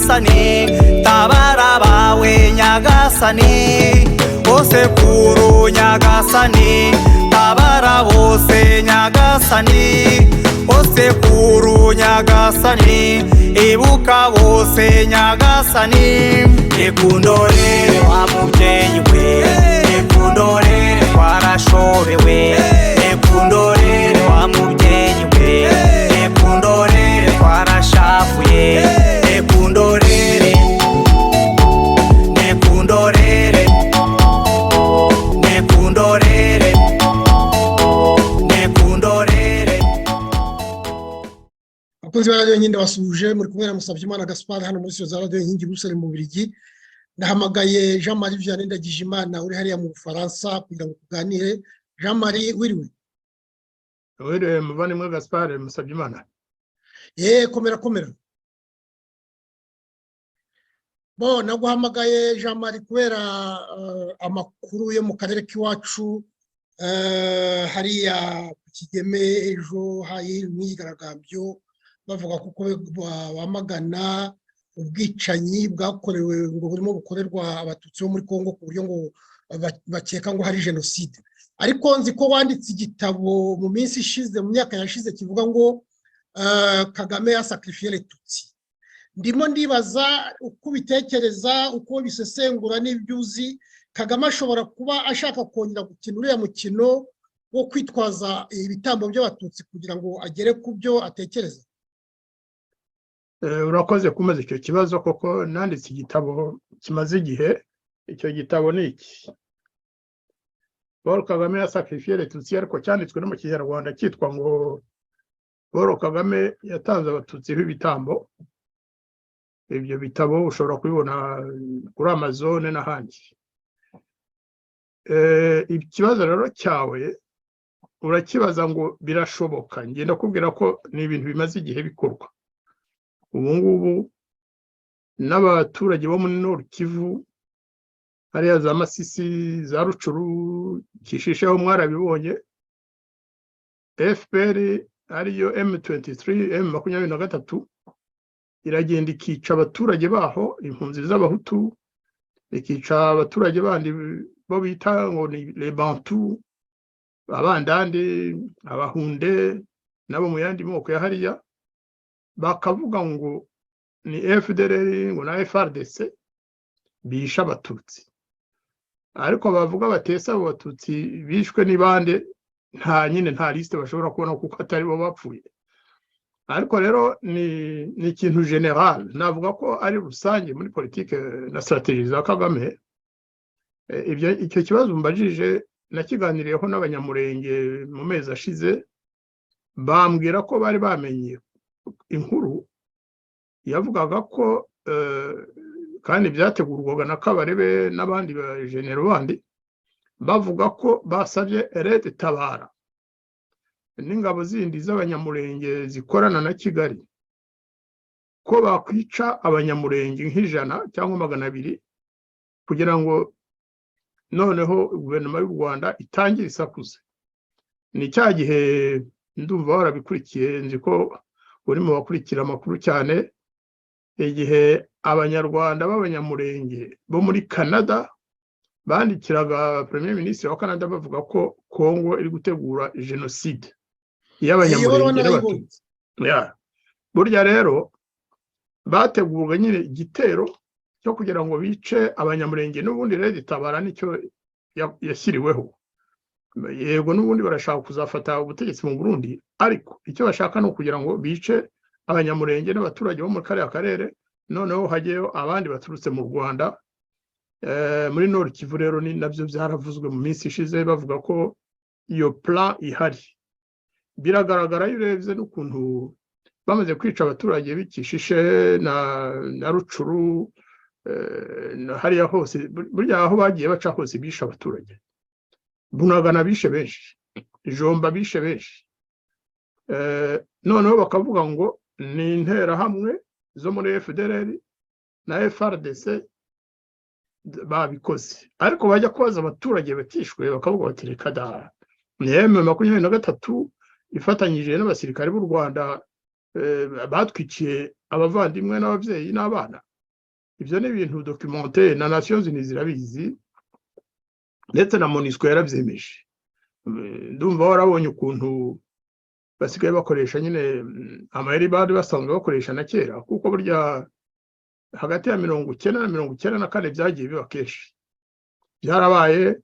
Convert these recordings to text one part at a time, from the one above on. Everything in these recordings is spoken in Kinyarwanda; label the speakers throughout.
Speaker 1: Nyagasani, tabara abawe Nyagasani, osekuru Nyagasani, tabara bose Nyagasani, osekuru Nyagasani, ibuka bose Nyagasani. Ikundorere wa mubyeyi we, ikundorere twarashobewe, ikundorere wa mubyeyi we, ikundorere twarashavuye, ikundorere, ikundorere, ikundorere, ikundorere.
Speaker 2: Abakunzi ba Radiyo Inkingi, ndabasuhuje. Muri kumwe na Musabyimana Gaspard hano muri studio za Radiyo Inkingi, Buruseli mu Bubiligi. Ndahamagaye Jean Marie Vianney Ndagijimana uri hariya mu Bufaransa kugira ngo tuganire. Jean Marie, wiriwe?
Speaker 3: Wiriwe, muvandimwe Gaspard Musabyimana.
Speaker 2: Ye, komera komera. Bo naguhamagaye, Jean Marie, kubera amakuru yo mu karere k'iwacu hariya ku Kigeme. Ejo hari imyigaragambyo bavuga kuko bamagana ubwicanyi bwakorewe, ngo burimo bukorerwa Abatutsi bo muri Congo, ku buryo ngo bakeka ngo hari jenoside. Ariko nzi ko wanditse igitabo mu minsi ishize, mu myaka yashize, kivuga ngo "Kagame a sacrifié les Tutsi". Ndimo ndibaza uko ubitekereza, uko bisesengura n'ibyo uzi. Kagame ashobora kuba ashaka kongera gukina uriya mukino wo kwitwaza ibitambo by'Abatutsi kugira ngo agere ku byo atekereza?
Speaker 3: Urakoze kumaza icyo kibazo, koko nanditse igitabo kimaze igihe. Icyo gitabo ni iki, "Paul Kagame a sacrifié les Tutsi", ariko cyanditswe no mu Kinyarwanda cyitwa ngo "Paul Kagame yatanze Abatutsi b'ibitambo". Ibyo bitabo ushobora kubibona kuri Amazon n'ahandi. Ikibazo rero cyawe urakibaza ngo birashoboka. Ngenda kubwira ko ni ibintu bimaze igihe bikorwa. Ubu ngubu n'abaturage bo muri Nord Kivu, hariya za Masisi, za Rutshuru, Kishisheho, mwarabibonye. FPR ariyo M23, M23, iragenda ikica abaturage baho, impunzi z'Abahutu, ikica abaturage bandi bo bita ngo ni les Bantu, Abandande, Abahunde nabo mu yandi moko ya hariya, bakavuga ngo ni FDLR, ngo na FARDC bishe Abatutsi. Ariko bavuga batese abo Batutsi bishwe ni bande? Nta nyine, nta liste bashobora kubona kuko atari bo bapfuye. Ariko rero ni ikintu général, navuga ko ari rusange muri politike na stratégie za Kagame. Ibyo icyo kibazo mbajije nakiganiriyeho n'Abanyamurenge mu mezi ashize, bambwira ko bari bamenye inkuru yavugaga ko kandi byategurwaga na Kabarebe n'abandi bajenero bandi, bavuga ko basabye Red Tabara n'ingabo zindi z'Abanyamurenge zikorana na Kigali ko bakwica Abanyamurenge nk'100 cyangwa 200 kugira ngo noneho guverinoma y'u Rwanda itangire isakuze. Ni cya gihe, ndumva warabikurikiye, nzi ko uri mu bakurikira amakuru cyane, igihe Abanyarwanda b'Abanyamurenge bo muri Canada bandikiraga Premier Ministre wa Canada bavuga ko Congo iri gutegura jenoside y'Abanyamurenge n'Abatutsi. Burya rero bategurwa nyine igitero cyo kugira ngo bice Abanyamurenge. N'ubundi rero Tabara nicyo yashyiriweho. Yego, n'ubundi barashaka kuzafata ubutegetsi mu Burundi, ariko icyo bashaka ni ukugira ngo bice Abanyamurenge n'abaturage bo muri kariya karere, noneho hajyeyo abandi baturutse mu Rwanda. Muri Nord Kivu rero ni nabyo byaravuzwe mu minsi ishize, bavuga ko iyo plan ihari. Biragaragara iyo urebye n'ukuntu bamaze kwica abaturage b'Ikishishe na Rutshuru na hariya hose. Burya aho bagiye baca hose bishe abaturage. Bunagana bishe benshi, Jomba bishe benshi. Noneho bakavuga ngo ni Interahamwe zo muri FDLR na FARDC babikoze, ariko bajya kubaza abaturage batishwe bakavuga bati: "Reka da, ni M23 ifatanyije n'abasirikare b'u Rwanda batwiciye abavandimwe n'ababyeyi n'abana." Ibyo ni ibintu documenté na Nations Unies zirabizi, ndetse na MONUSCO yarabyemeje. Ndumva warabonye ukuntu basigaye bakoresha nyine amayeri bari basanzwe bakoresha na kera, kuko burya hagati ya 90 na 94 byagiye biba kenshi, byarabaye,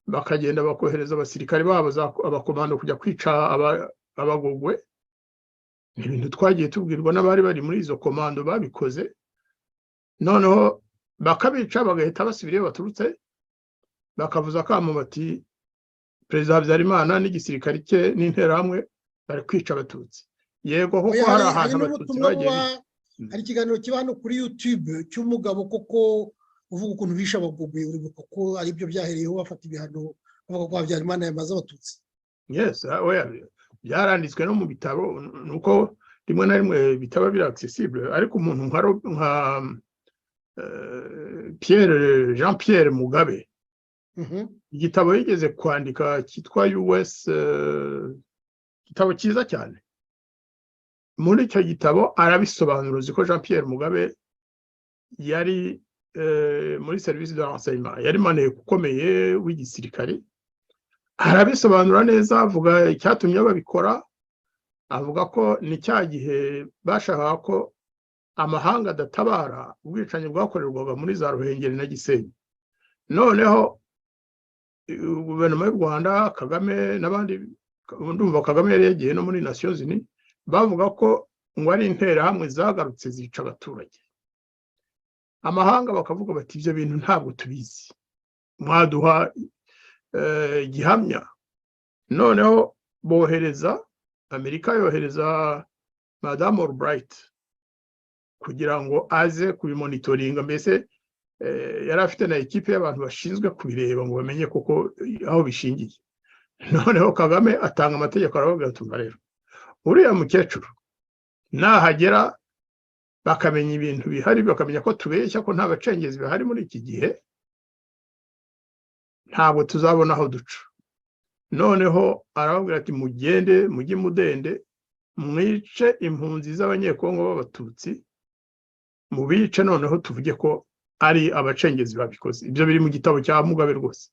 Speaker 3: bakagenda bakohereza abasirikare babo, abakomando, kujya kwica Abagogwe. Ni ibintu twagiye tubwirwa n'abari bari muri izo komando babikoze. Noneho bakabica, bagahita basubira iyo baturutse, bakavuza akamo bati: "Perezida Habyarimana n'igisirikare cye n'Interahamwe bari kwica Abatutsi." Yego koko, hari ahantu Abatutsi bagiye.
Speaker 2: Hari ikiganiro kiba hano kuri YouTube cy'umugabo koko uvuga ukuntu bishe Abagogwe. Uribuka ko aribyo byahereyeho bafata ibihano, bavuga ko Habyarimana yamaze Abatutsi.
Speaker 3: Yes, oya, byaranditswe no mu bitabo, nuko rimwe na rimwe bitaba biri accessible. Ariko umuntu nka Pierre, Jean Pierre Mugabe, igitabo yigeze kwandika cyitwa US, igitabo cyiza cyane. Muri icyo gitabo arabisobanura. Uzi ko Jean Pierre Mugabe yari muri service de renseignement, yari maneko ukomeye w'igisirikare. Arabisobanura neza, avuga icyatumye babikora, avuga ko ni cya gihe bashakaga ko amahanga adatabara ubwicanyi bwakorerwaga muri za Ruhengeri na Gisenyi. Noneho guverinoma y'u Rwanda, Kagame n'abandi, ndumva Kagame yari yagiye no muri Nations Unies, bavuga ko ngo ari Interahamwe zagarutse zica abaturage. Amahanga bakavuga bati: "Ibyo bintu ntabwo tubizi, mwaduha gihamya?" Noneho bohereza, Amerika yohereza Madamu Albright kugira ngo aze kubimonitoringa. Mbese yari afite na ekipe y'abantu bashinzwe kubireba ngo bamenye koko aho bishingiye. Noneho Kagame atanga amategeko, aravuga ati: "Rero uriya mukecuru nahagera, bakamenya ibintu bihari, bakamenya ko tubeshya, ko nta bacengezi bahari muri iki gihe, ntabwo tuzabona aho duca." Noneho arababwira ati: "Mugende mujye Mudende, mwice impunzi z'Abanyekongo b'Abatutsi, mubice, noneho tuvuge ko ari abacengezi babikoze." Ibyo biri mu gitabo cya Mugabe rwose.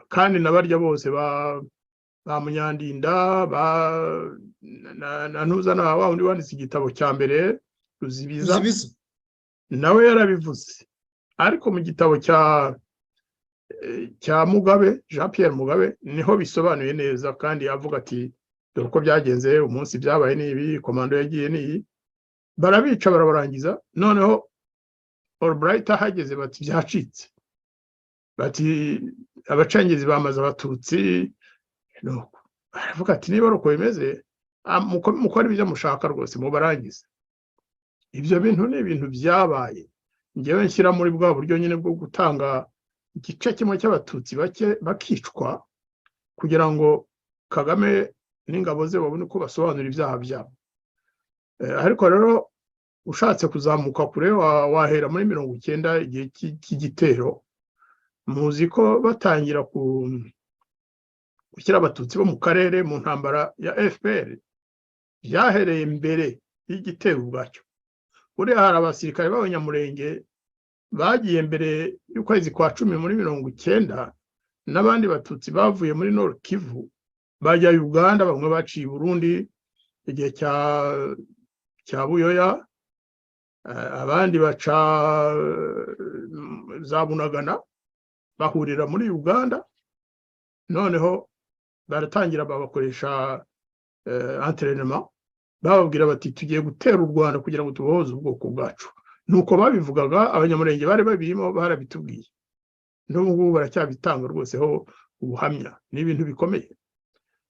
Speaker 3: Kandi na barya bose ba Munyandinda, ba na ntuza, na wa wundi wanditse igitabo cya mbere, Ruzibiza, nawe yarabivuze. Ariko mu gitabo cya Mugabe, Jean Pierre Mugabe, niho bisobanuye neza, kandi avuga ati: "Dore uko byagenze, umunsi byabaye ni ibi, komando yagiye ni iyi, barabica, barabarangiza." Noneho Albright ahageze bati: "Byacitse," bati: "Abacengezi bamaze Abatutsi." Aravuga ati: "Niba ari uko bimeze, mukore ibyo mushaka rwose, mubarangize." Ibyo bintu ni ibintu byabaye. Ngewe nshyira muri bwa buryo nyine bwo gutanga igice kimwe cy'Abatutsi bake bakicwa kugira ngo Kagame n'ingabo ze babone uko basobanura ibyaha byabo. Ariko rero ushatse kuzamuka kure, wahera muri 90, igihe cy'igitero. Muzi ko batangira gushyira Abatutsi bo mu karere mu ntambara ya FPR, byahereye mbere y'igitero ubwacyo. Buriya hari abasirikare b'Abanyamurenge bagiye mbere y'ukwezi kwa 10 muri 90, n'abandi Batutsi bavuye muri Nord Kivu bajya Uganda. Bamwe baciye i Burundi igihe cya Buyoya, abandi baca za Bunagana, bahurira muri Uganda. Noneho baratangira babakoresha entraînement, bababwira bati: "Tugiye gutera u Rwanda kugira ngo tubohoze ubwoko bwacu." Nuko babivugaga. Abanyamurenge bari babirimo barabitubwiye, n'ubu ngubu baracyabitanga rwose ho ubuhamya. Ni ibintu bikomeye.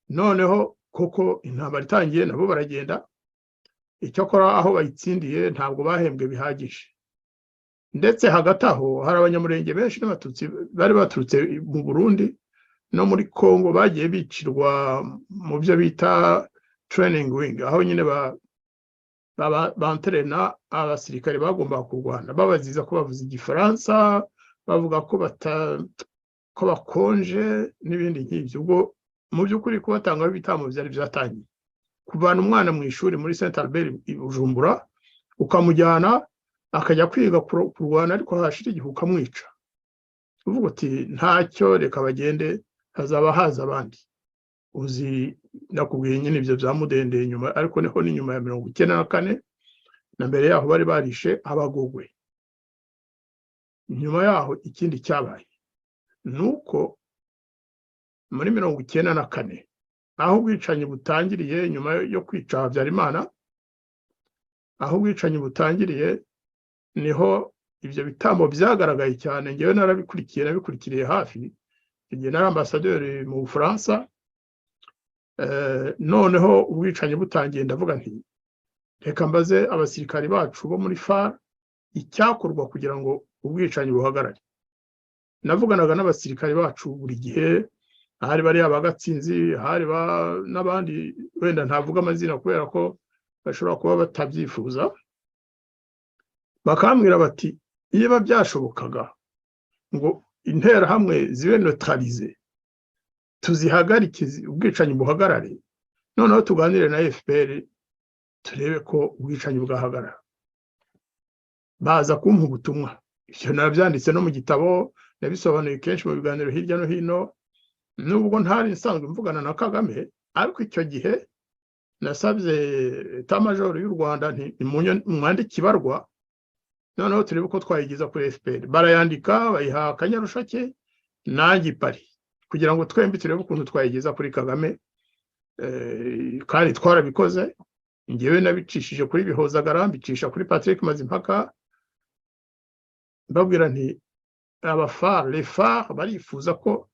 Speaker 3: Noneho koko intambara itangiye, nabo baragenda. Icyakora aho bayitsindiye ntabwo bahembwe bihagije. Ndetse hagati aho hari Abanyamurenge benshi n'Abatutsi bari baturutse mu Burundi no muri Congo bagiye bicirwa mu byo bita training wing, aho nyine banterena abasirikare bagombaga kurwana, babaziza ko bavuze Igifaransa, bavuga ko bata ko bakonje n'ibindi nk'ibyo. Ubwo mu by'ukuri kubatangaho ibitambo byari byatangiye. Kuvana umwana mu ishuri muri Saint Albert i Bujumbura, ukamujyana Akajya kwiga kurwana, ariko hashira igihe ukamwica, uvuga uti: "Ntacyo, reka bagende, hazaba haza abandi." Uzi, nakubwiye nyine ibyo byamudendeye nyuma, ariko niho ni nyuma ya 94, na mbere yaho bari barishe Abagogwe. Nyuma yaho ikindi cyabaye ni uko muri 94, aho ubwicanyi butangiriye nyuma yo kwica Habyarimana, aho ubwicanyi butangiriye niho ibyo bitambo byagaragaye cyane. Ngewe narabikurikiye, nabikurikiriye hafi igihe nari ambasaderi mu Bufaransa. Noneho ubwicanyi butangiye, ndavuga nti: "Reka mbaze abasirikari bacu bo muri FAR icyakorwa kugira ngo ubwicanyi buhagarare." Navuganaga n'abasirikari bacu buri gihe, hari bariya ba Gatsinzi, hari n'abandi wenda ntavuga amazina kubera ko bashobora kuba batabyifuza. Bakambwira bati: "Niba byashobokaga ngo Interahamwe zibe neutralisées, tuzihagarike, ubwicanyi buhagarare, noneho tuganire na FPR turebe ko ubwicanyi bwahagarara." Baza kumpa ubutumwa. Ibyo nabyanditse no mu gitabo, nabisobanuye kenshi mu biganiro hirya no hino. Nubwo ntari nsanzwe mvugana na Kagame, ariko icyo gihe nasabye état-major y'u Rwanda nti: "Mwandike ibarwa, noneho turebe uko twayigeza kuri FPR." Barayandika, bayiha Akanyarushake nanjye i Paris, kugira ngo twembi turebe ukuntu twayigeza kuri Kagame. Kandi twarabikoze. Ngewe nabicishije kuri Bihozagara, mbicisha kuri Patrick Mazimpaka, mbabwira nti: "Aba FAR, les FAR barifuza ko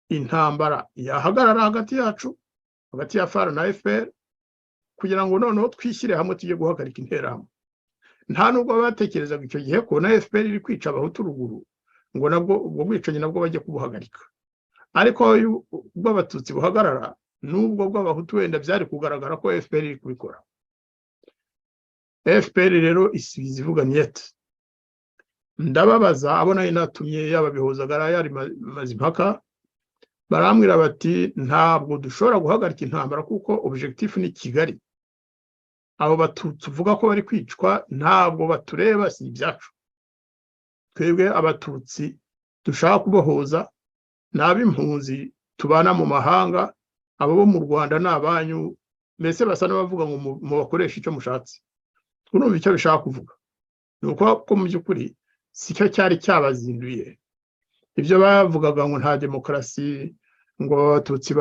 Speaker 3: intambara yahagarara hagati yacu, hagati ya FAR na FPR, kugira ngo noneho twishyire hamwe tujye guhagarika Interahamwe." Nta nubwo batekerezaga icyo gihe ko na FPR iri kwica Abahutu ruguru, ngo nabwo ubwo bwicanyi nabwo bajye kubuhagarika. Ariko ubwo Abatutsi buhagarara n'ubwo bw'Abahutu, wenda byari kugaragara ko FPR iri kubikora. FPR rero isubiza ivuga niet. Ndababaza abo nari natumye, yaba Bihozagara, yari Mazimpaka, barambwira bati: "Ntabwo dushobora guhagarika intambara kuko objectif ni Kigali. Abo Batutsi uvuga ko bari kwicwa ntabwo batureba, si ibyacu. Twebwe Abatutsi dushaka kubohoza ni ab'impunzi tubana mu mahanga. Abo bo mu Rwanda ni abanyu." Mbese basa n'abavuga ngo mubakoreshe icyo mushatse. Urumva icyo bishaka kuvuga ni uko ko mu by'ukuri si cyo cyari cyabazinduye. Ibyo bavugaga ngo nta demokarasi, ngo Abatutsi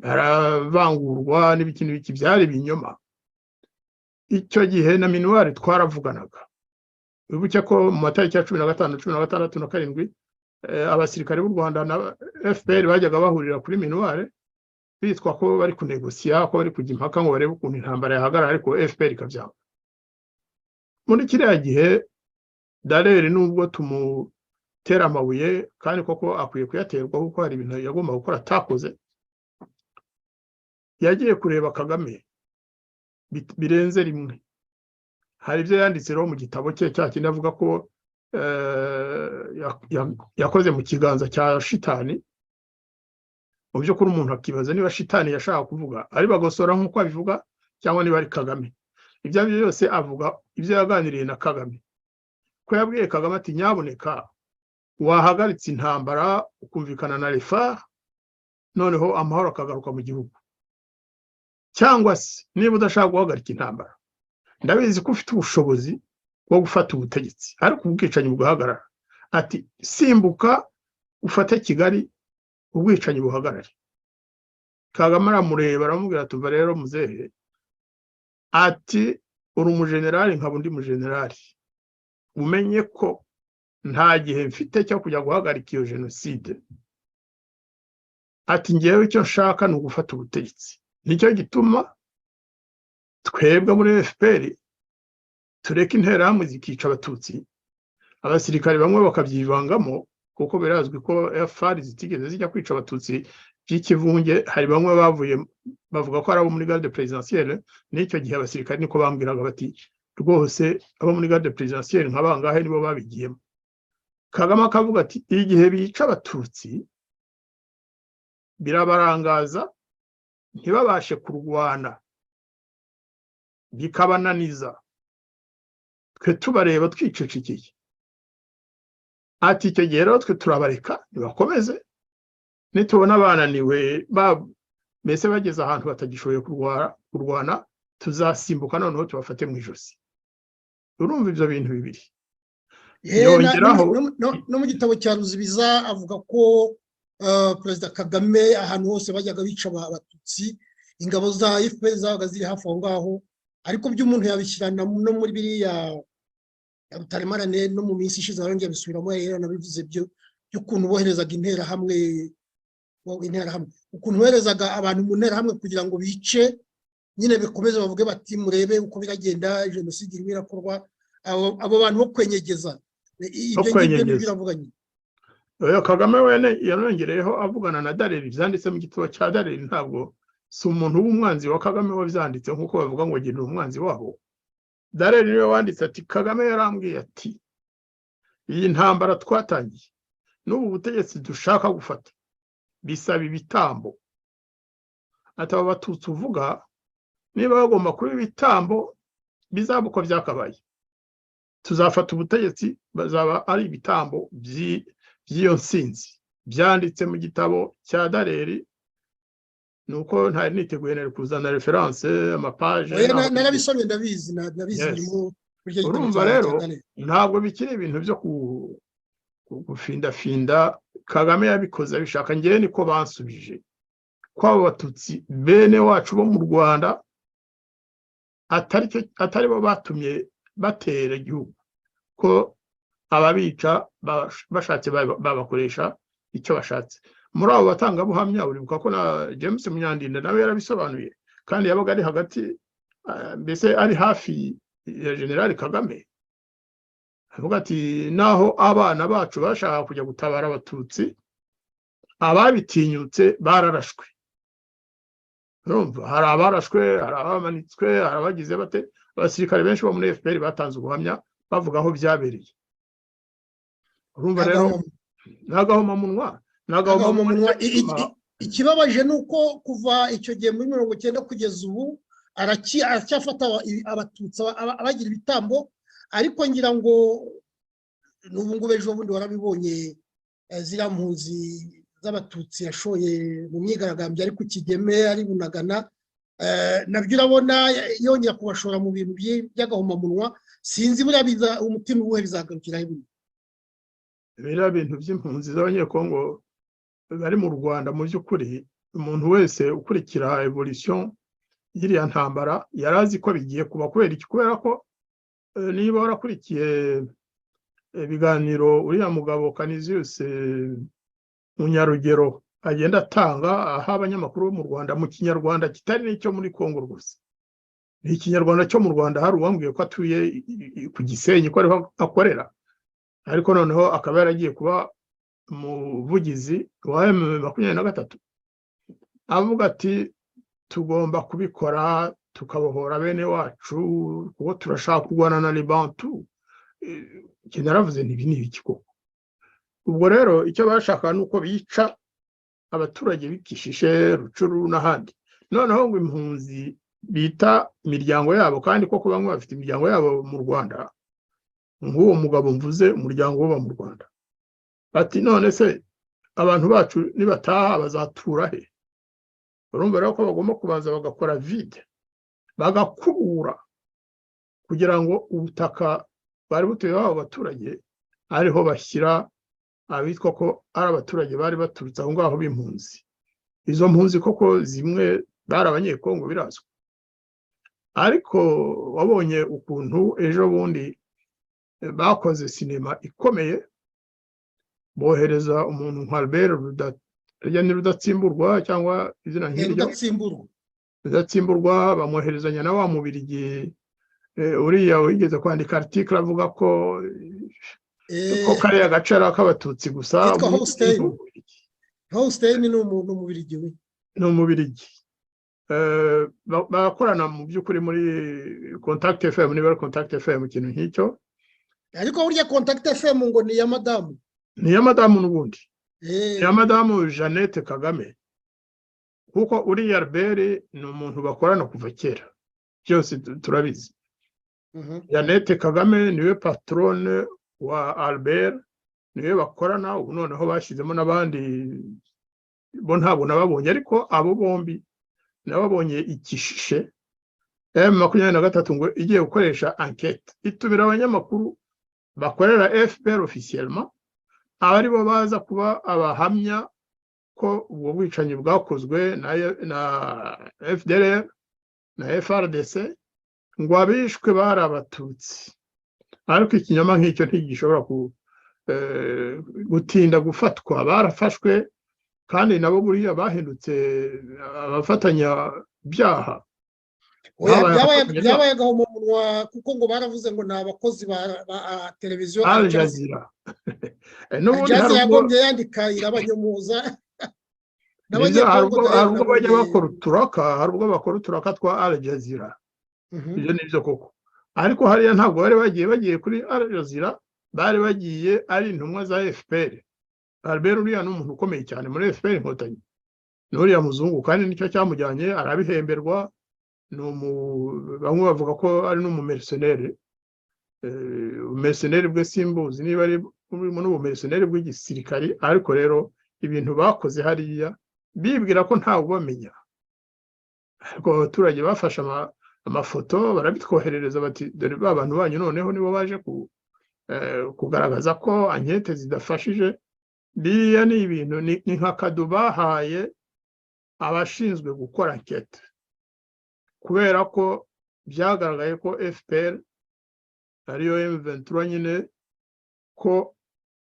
Speaker 3: baravangurwa n'ibiki n'ibiki, byari ibinyoma. Icyo gihe na MINUAR twaravuganaga. Wibuke ko mu matariki ya 15, 16 na 7, abasirikare b'u Rwanda na FPR bajyaga bahurira kuri MINUAR, bitwa ko bari kunegosiya, ko bari kujya impaka ngo barebe ukuntu intambara yahagarara, ariko FPR ikabyanga. Muri kiriya gihe Dallaire, nubwo tumutera amabuye, kandi koko akwiye kuyaterwa kuko hari ibintu yagomba gukora atakoze, yagiye kureba Kagame birenze rimwe. Hari ibyo yanditse rero mu gitabo cye cya kindi avuga ko yakoze mu kiganza cya shitani. Mu by'ukuri umuntu akibaza niba shitani yashaka kuvuga ari Bagosora nk'uko abivuga, cyangwa niba ari Kagame. Ibyo ari byo byose, avuga ibyo yaganiriye na Kagame, ko yabwiye Kagame ati: "Nyaboneka wahagaritse intambara, ukumvikana na les FAR, noneho amahoro akagaruka mu gihugu. Cyangwa se niba udashaka guhagarika intambara, ndabizi ko ufite ubushobozi bwo gufata ubutegetsi, ariko ubwicanyi bugahagarara." Ati: "Simbuka ufate Kigali, ubwicanyi buhagarare." Kagame aramureba, aramubwira ati: "Umva rero muzehe," ati, "uri umujenerali nkaba undi mujenerali. Umenye ko nta gihe mfite cyo kujya guhagarika iyo jenoside." Ati: "Ngewe icyo nshaka ni ugufata ubutegetsi. Nicyo gituma twebwe muri FPR tureka Interahamwe zikica Abatutsi, abasirikare bamwe bakabyivangamo, kuko birazwi ko FAR zitigeze zijya kwica Abatutsi by'ikivunge. Hari bamwe bavuye bavuga ko ari abo muri garde présidentielle. N'icyo gihe abasirikare niko bambwiraga, bati: 'Rwose abo muri garde présidentielle nka bangahe nibo babigiyemo.'" Kagame akavuga ati: "Igihe bica Abatutsi birabarangaza, ntibabashe kurwana, bikabananiza." Twe tubareba twicecekeye. Ati icyo gihe rero twe turabareka nibakomeze, nitubona bananiwe, mbese bageze ahantu batagishoboye kurwana, tuzasimbuka noneho tubafate mu ijosi. Urumva ibyo bintu bibiri. Yongeraho
Speaker 2: No mu gitabo cya Ruzibiza avuga ko Perezida Kagame ahantu hose bajyaga bica Abatutsi, ingabo za FPR zabaga ziri hafi aho ngaho. Ariko by'umuntu yabishyira no muri biriya Rutaremarane, no mu minsi ishize arongera abisubiramo, yaranabivuze byo by'ukuntu boherezaga interahamwe, ukuntu boherezaga abantu mu nterahamwe kugira ngo bice nyine, bikomeze bavuge bati: "Murebe uko biragenda, jenoside irimo irakorwa." Abo bantu bo kwenyegeza ibyo ngibyo biravuga nyine.
Speaker 3: Kagame wene yanongereyeho avugana na Dallaire, byanditse mu gitabo cya Dallaire. Ntabwo si umuntu w'umwanzi wa Kagame wabyanditse nk'uko bavuga ngo gira umwanzi wabo. Dallaire niwe wanditse ati: "Kagame yarambwiye ati iyi ntambara twatangiye n'ubu butegetsi dushaka gufata bisaba ibitambo." Ati abo Batutsi uvuga niba bagomba kuba ibitambo, bizaba uko byakabaye, tuzafata ubutegetsi, bazaba ari ibitambo by'iyo nsinzi. Byanditse mu gitabo cya Dallaire. Ni uko ntari niteguye nari kuzana référence, amapages.
Speaker 2: Narabisomye, ndabizi, ndabizi.
Speaker 3: Urumva rero ntabwo bikiri ibintu byo gufindafinda. Kagame yabikoze abishaka. Ngewe niko bansubije ko abo Batutsi bene wacu bo mu Rwanda atari bo batumye batera igihugu, ko ababica bashatse babakoresha icyo bashatse. Muri abo batangabuhamya, uribuka ko na James Munyandinda nawe yarabisobanuye, kandi yabaga ari hagati, mbese ari hafi ya Generali Kagame, avuga ati naho abana bacu bashaka kujya gutabara Abatutsi, ababitinyutse bararashwe. Urumva hari abarashwe, hari abamanitswe, hari abagize bate. Abasirikare benshi bo muri FPR batanze ubuhamya bavuga aho byabereye. Urumva rero ni agahomamunwa, ni
Speaker 2: agahomamunwa. Ikibabaje ni uko kuva icyo gihe muri 90 kugeza ubu aracyafata Abatutsi abagira ibitambo. Ariko ngira ngo n'ubu ngubu, ejo bundi warabibonye, ziriya mpunzi z'Abatutsi yashoye mu myigaragambyo ari ku Kigeme, ari Bunagana, nabyo urabona yongera kubashora mu bintu by'agahomamunwa. Sinzi buriya biza umutima uwuhe, bizagarukira he?
Speaker 3: Biriya bintu by'impunzi z'Abanyekongo bari mu Rwanda, mu by'ukuri umuntu wese ukurikira évolution y'iriya ntambara yari azi ko bigiye kuba. Kubera iki? Kubera ko niba warakurikiye ibiganiro uriya mugabo Canisius Munyarugero agenda atanga aha abanyamakuru bo mu Rwanda mu Kinyarwanda kitari n'icyo muri Kongo rwose, ni Ikinyarwanda cyo mu Rwanda. Hari uwambwiye ko atuye ku Gisenyi, ko ariho akorera, ariko noneho akaba yaragiye kuba umuvugizi wa M23, avuga ati tugomba kubikora tukabohora bene wacu kuko turashaka kurwana na Bantu. Naravuze nti ibi ni ibiki koko? Ubwo rero icyo bashaka ni uko bica abaturage bikishishe Rutshuru n'ahandi, noneho ngo impunzi bita imiryango yabo, kandi koko bamwe bafite imiryango yabo mu Rwanda, nk'uwo mugabo mvuze umuryango uba mu Rwanda. Bati none se abantu bacu nibataha bazatura he? Urumva rero ko bagomba kubanza bagakora vide, bagakubura kugira ngo ubutaka bari butuyeho abo baturage ariho bashyira abitwa ko ari abaturage bari baturutse aho ngaho b'impunzi. Izo mpunzi koko zimwe bari Abanyekongo, birazwi. Ariko wabonye ukuntu ejo bundi bakoze sinema ikomeye, bohereza umuntu nka Albert ni Rudatsimburwa cyangwa izina nk'iryo.
Speaker 2: Rudatsimburwa.
Speaker 3: Rudatsimburwa, bamwoherezanya na wa Mubirigi uriya wigeze kwandika article avuga ko kariya gace ari ak'Abatutsi gusa.
Speaker 2: Yitwa Holstein. Holstein ni Umubirigi we.
Speaker 3: Ni Umubirigi, barakorana mu by'ukuri muri Contact FM, niba ari Contact FM, ikintu nk'icyo.
Speaker 2: Ariko burya Contact FM ngo ni iya madamu.
Speaker 3: Ni iya madamu n'ubundi, iya madamu Jeannette Kagame, kuko uriya Albert ni umuntu bakorana kuva kera, byose turabizi. Jeannette Kagame niwe patronne wa Albert, niwe bakorana. Ubu noneho bashyizemo n'abandi, bo ntabwo nababonye, ariko abo bombi nababonye ikishishe. M23 ngo igiye gukoresha enquête, itumira abanyamakuru bakorera FPR officiellement, aba aribo baza kuba abahamya ko ubwo bwicanyi bwakozwe na FDLR na FARDC, ngo abishwe bari Abatutsi. Ariko ikinyoma nk'icyo ntigishobora gutinda gufatwa. Barafashwe, kandi nabo buriya bahindutse abafatanyabyaha.
Speaker 2: Byabaye agahomamunwa, kuko ngo baravuze ngo ni abakozi ba televiziyo
Speaker 3: Al Jazeera.
Speaker 2: N'ubundi yagombye yandika irabanyomoza.
Speaker 3: Hari ubwo bajya bakora uturaka, hari ubwo bakora uturaka twa Al Jazeera, ibyo ni byo koko. Ariko hariya ntabwo bari bagiye kuri Al Jazeera, bari bagiye ari intumwa za FPR. Albert uriya ni umuntu ukomeye cyane muri FPR Inkotanyi, n'uriya muzungu, kandi nicyo cyamujyanye, arabihemberwa. Bamwe bavuga ko ari n'umumercenaire. Ubumercenaire bwe simbuzi niba ari n'ubumercenaire bw'igisirikari. Ariko rero ibintu bakoze hariya bibwira ko ntawe ubamenya, ariko abaturage bafashe amafoto barabitwoherereza, bati: "Dore ba bantu banyu noneho nibo baje kugaragaza ko enquête zidafashije." Biriya ni ibintu ni nka cadeau bahaye abashinzwe gukora enquête, kubera ko byagaragaye ko FPR, ariyo M23 nyine, ko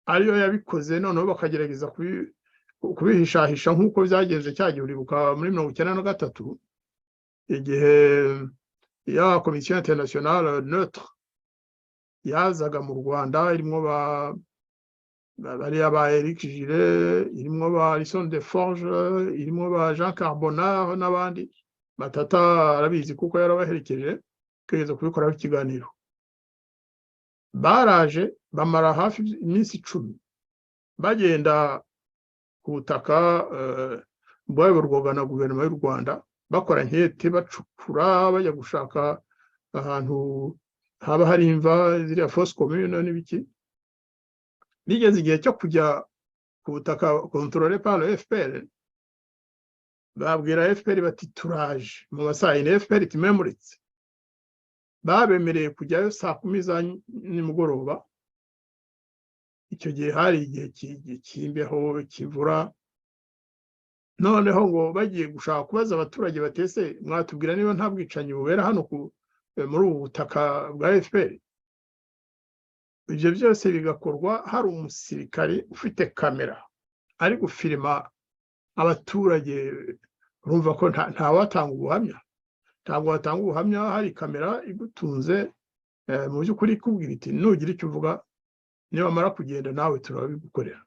Speaker 3: ariyo yabikoze. Noneho bakagerageza kubihishahisha nk'uko byagenze cya gihe, uribuka muri 93, igihe ya Commission internationale neutre yazaga mu Rwanda, irimo ba bariya ba Eric Gillet, irimo ba Alison Des Forges, irimo ba Jean Carbonare n'abandi. Matata arabizi kuko yarabaherekeje, twigeze kubikoraho ikiganiro. Baraje bamara hafi iminsi 10 bagenda ku butaka bwayoborwaga na guverinoma y'u Rwanda, bakora enquête, bacukura, bajya gushaka ahantu haba hari imva, ziriya fosse commune n'ibiki. Bigeze igihe cyo kujya ku butaka contrôlé par le FPR, babwira FPR bati: "Turaje mu masaha yine." FPR iti: "Memuritse." Babemereye kujyayo saa 10 za nimugoroba. Icyo gihe hari igihe cy'imbeho, kivura. Noneho ngo bagiye gushaka kubaza abaturage batese: "Mwatubwira niba nta bwicanyi bubera hano muri ubu butaka bwa FPR?" Ibyo byose bigakorwa hari umusirikare ufite kamera ari gufilima abaturage. Urumva ko ntawatanga ubuhamya, ntabwo watanga ubuhamya hari kamera igutunze, mu by'ukuri ikubwira iti: "Nugira icyo uvuga, nibamara kugenda nawe turabigukorera."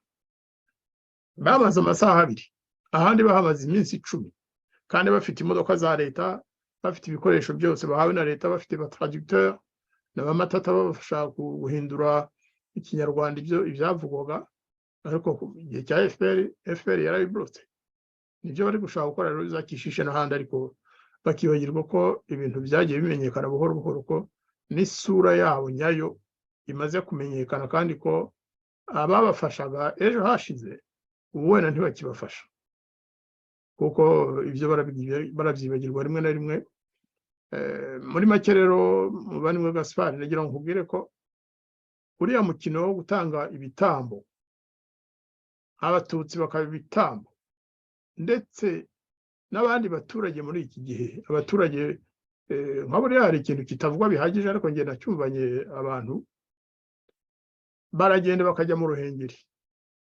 Speaker 3: Bamaze amasaha 2, ahandi bahamaze iminsi 10, kandi bafite imodoka za leta, bafite ibikoresho byose bahawe na leta, bafite ba traducteur na ba Matata babafasha guhindura Ikinyarwanda ibyo ibyavugwaga. Ariko ku gihe cya FPR, FPR yarabiburotse. Nibyo bari gushaka gukora rero za Kishishe n'ahandi, ariko bakibagirwa ko ibintu byagiye bimenyekana buhoro buhoro, ko n'isura yabo nyayo imaze kumenyekana, kandi ko ababafashaga ejo hashize ubu wenda ntibakibafasha, kuko ibyo barabyibagirwa rimwe na rimwe. Muri make rero, muvandimwe Gaspard, nagira ngo nkubwire ko uriya mukino wo gutanga ibitambo, Abatutsi bakaba ibitambo, ndetse n'abandi baturage muri iki gihe, abaturage nka buriya hari ikintu kitavugwa bihagije, ariko ngenda cyumvanye abantu baragenda bakajya mu Ruhengeri,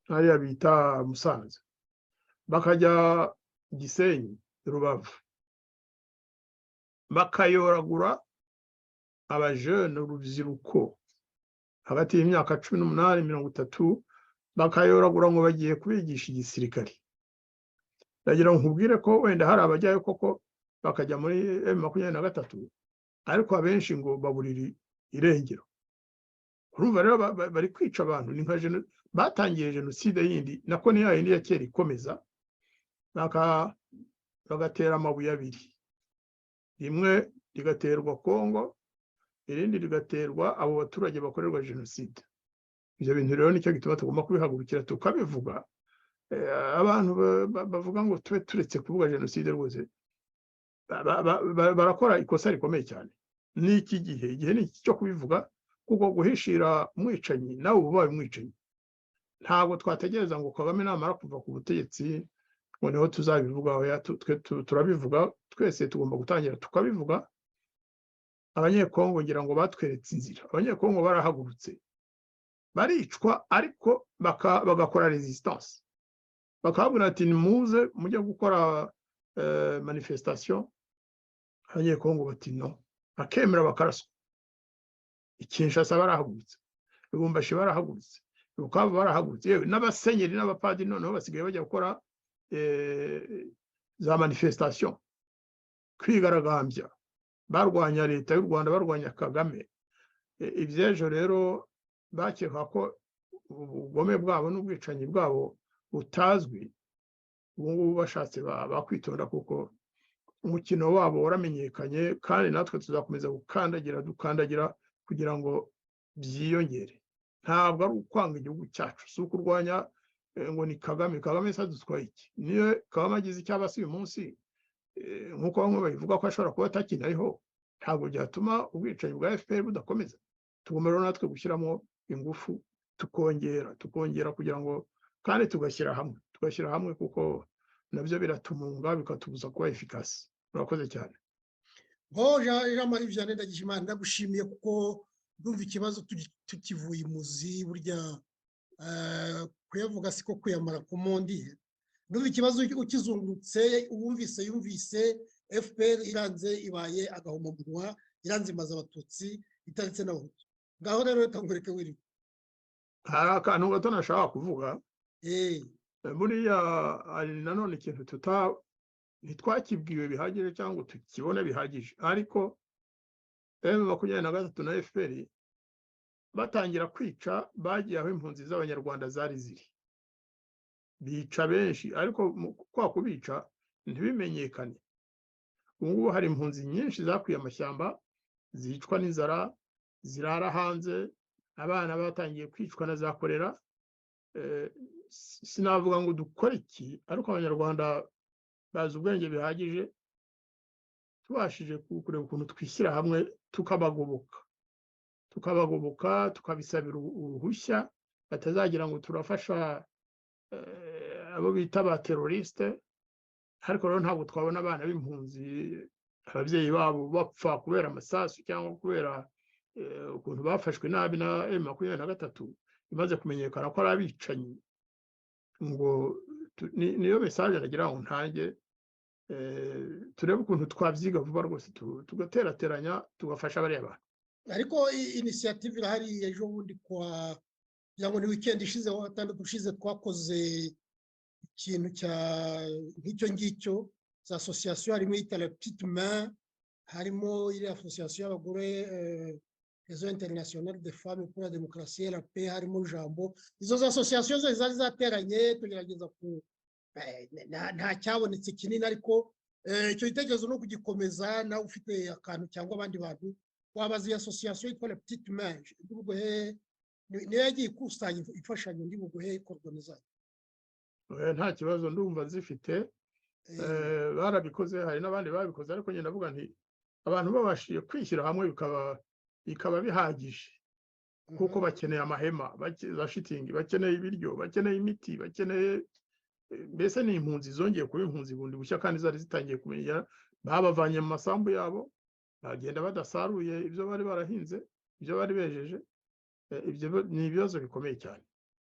Speaker 3: hariya bita Musanze, bakajya Gisenyi, Rubavu, bakayoragura abajene, urubyiruko hagati y'imyaka 18 30, bakayoragura ngo bagiye kubigisha igisirikare. Ndagira ngo nkubwire ko wenda hari abajyayo koko bakajya muri M23, ariko abenshi ngo baburira irengero. Urumva rero bari kwica abantu, ni nka batangiye jenoside yindi, nako ni ya yindi ya kera ikomeza, bagatera amabuye abiri, rimwe rigaterwa Kongo. Irindi rigaterwa abo baturage bakorerwa jenoside. Ibyo bintu rero nicyo gituma tugomba kubihagurukira, tukabivuga. Abantu bavuga ngo tube turetse kuvuga jenoside, rwose barakora ikosa rikomeye cyane. Ni iki gihe, igihe ni iki cyo kubivuga, kuko guhishira umwicanyi nawe uba ubaye umwicanyi. Ntabwo twategereza ngo Kagame namara kuva ku butegetsi ngo niho tuzabivuga. Oya, twe turabivuga twese, tugomba gutangira tukabivuga. Abanyekongo ngira ngo batweretse inzira. Abanyekongo barahagurutse, baricwa, ariko bagakora resistance, bakababwira ati: "Nimuze mujye gukora manifestation." Abanyekongo bati: "No." Bakemera bakaraswa. I Kinshasa barahagurutse, Lubumbashi barahagurutse, Bukavu barahagurutse, yewe n'abasenyeri n'abapadiri noneho basigaye bajya gukora za manifestation, kwigaragambya, barwanya leta y'u Rwanda, barwanya Kagame. Iby'ejo rero bakeka ko ubugome bwabo n'ubwicanyi bwabo butazwi, ubu ngubu bashatse bakwitonda, kuko umukino wabo waramenyekanye. Kandi natwe tuzakomeza gukandagira, dukandagira kugira ngo byiyongere. Ntabwo ari ukwanga igihugu cyacu, si ukurwanya ngo ni Kagame. Kagame se adutwaye iki? Niyo Kagame agize icyo aba si uyu munsi, nk'uko bamwe babivuga ko ashobora kuba atakinariho, ntabwo byatuma ubwicanyi bwa FPR budakomeza. Tugomba rero natwe gushyiramo ingufu, tukongera, tukongera, kugira ngo kandi tugashyira hamwe, tugashyira hamwe, kuko nabyo biratumunga, bikatubuza kuba efficace. Murakoze cyane.
Speaker 2: Bo Jean Marie Vianney Ndagijimana, ndagushimiye, kuko ndumva ikibazo tukivuye imuzi. Burya kuyavuga siko kuyamara ku mundi. Ndumva ikibazo ukizungurutse, uwumvise yumvise. FPR iranze ibaye agahomamunwa, iranze imaze Abatutsi itaretse n'Abahutu. Ngaho rero reka ngureke wiriwe.
Speaker 3: Hari akantu gato nashaka kuvuga. Buriya hari nanone ikintu tuta ntitwakibwiwe bihagije cyangwa ngo tukibone bihagije, ariko M23 na FPR batangira kwica, bagiye aho impunzi z'Abanyarwanda zari ziri, bica benshi, ariko kwa kubica ntibimenyekane. Ubu ngubu hari impunzi nyinshi zakwiye amashyamba, zicwa n'inzara, zirara hanze, abana batangiye kwicwa na za korera. Sinavuga ngo dukore iki, ariko Abanyarwanda bazi ubwenge bihagije. Tubashije kureba ukuntu twishyira hamwe, tukabagoboka, tukabagoboka, tukabisabira uruhushya, batazagira ngo turafasha abo bita ba terroristes. Ariko rero ntabwo twabona abana b'impunzi, ababyeyi babo bapfa kubera amasasu cyangwa kubera ukuntu bafashwe nabi na M23 imaze kumenyekana ko ari abicanyi, ngo niyo message nagira ngo ntange. Turebe ukuntu twabyiga vuba rwose, tugaterateranya, tugafasha bariya bantu.
Speaker 2: Ariko initiative irahari. Ejo bundi kwa kugira ngo ni weekend ishize, wa gatandatu ushize, twakoze ikintu cya nk'icyo ngicyo. Za association harimo iyita La Petite Main, harimo iriya association y'abagore, Réseau International de Femmes pour la Démocratie et la Paix, harimo Jambo. Izo za association zose zari zateranye, tugerageza ku nta cyabonetse kinini, ariko icyo gitekerezo no kugikomeza. Nawe ufite akantu cyangwa abandi bantu wabaza iyi association yitwa La Petite Main, ndi buguhe, niyo yagiye ikusanya imfashanyo, ndi buguhe coordonnées zayo.
Speaker 3: Nta kibazo, ndumva zifite. Barabikoze, hari n'abandi babikoze, ariko njye ndavuga nti abantu babashije kwishyira hamwe bikaba bihagije, kuko bakeneye amahema, za shitingi, bakeneye ibiryo, bakeneye imiti, bakeneye mbese ni impunzi zongeye kuba impunzi bundi bushya kandi zari zitangiye kumenya. Babavanye mu masambu yabo, bagenda badasaruye ibyo bari barahinze, ibyo bari bejeje. Ibyo ni ibibazo bikomeye cyane,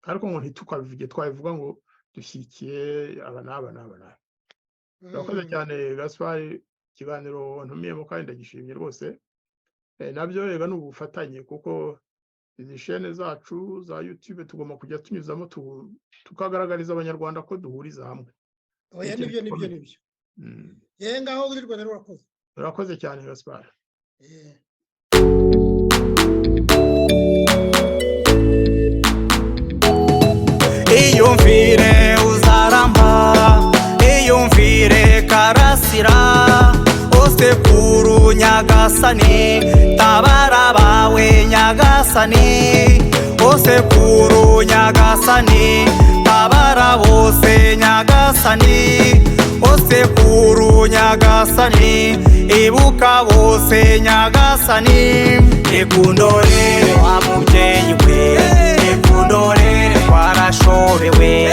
Speaker 3: ariko ngo ntitukabivuge, twabivuga ngo dushyigikiye aba n'aba n'aba n'aba. Urakoze cyane Gaspari, ikiganiro wantumiyemo kandi ndagishimye rwose. Nabyo rega ni ubufatanye, kuko izi chaînes zacu za YouTube tugomba kujya tunyuzamo tukagaragariza Abanyarwanda ko duhuriza hamwe.
Speaker 2: Oya, nibyo, nibyo, nibyo. Yewe, ngaho wirirwa rero, urakoze.
Speaker 3: Urakoze cyane, Gaspari.
Speaker 1: Iyumvire uzaramba, iyumvire Karasira, osekuru Nyagasani tabara. Nyagasani, osekuru Nyagasani, tabara bose Nyagasani, osekuru Nyagasani, ibuka bose Nyagasani. Ikundorere wa mubyeyi we, ikundorere twarashobewe,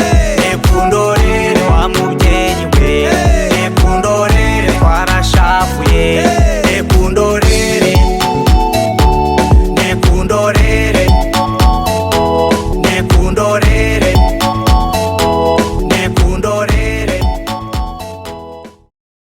Speaker 1: ikundorere wa mubyeyi we.